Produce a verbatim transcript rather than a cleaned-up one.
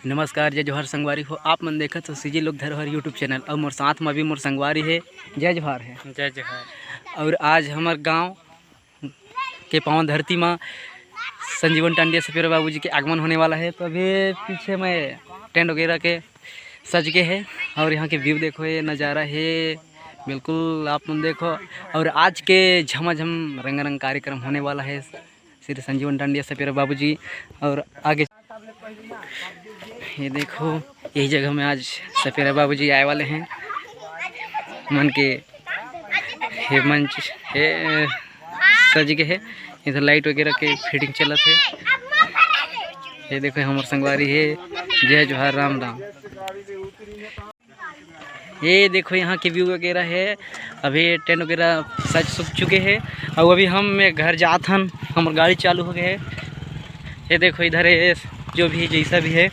नमस्कार, जय जोहार संगवारी हो। आप मन देखत हो सीजी लोक धरोहर YouTube चैनल, और मोर साथ में भी मोर संगवारी है। जय जोहार है। जय जोहार। और आज हमर गांव के पावन धरती में संजीवन टांडिया सपेरा बाबूजी के आगमन होने वाला है। तो अभी पीछे में टेंट वगैरह के सज के है, और यहाँ के व्यू देखो, ये नज़ारा है बिल्कुल आप मन देखो। और आज के झमाझम रंगारंग कार्यक्रम होने वाला है श्री संजीवन टांडिया सपेरा बाबूजी। और आगे ये देखो, यही जगह में आज सपेरा बाबूजी आए वाले हैं। मन के हे मंच हे सज के है, इधर लाइट वगैरह के फिटिंग चलत है। ये देखो, हमर संगवारी है। जय जोहार, राम राम। ये देखो, यहाँ के व्यू वगैरह है। अभी टेंट वगैरह सज सुज चुके हैं, और अभी हम घर जात हन, हमर गाड़ी चालू हो गए है। ये देखो, इधर है जो भी जैसा भी है,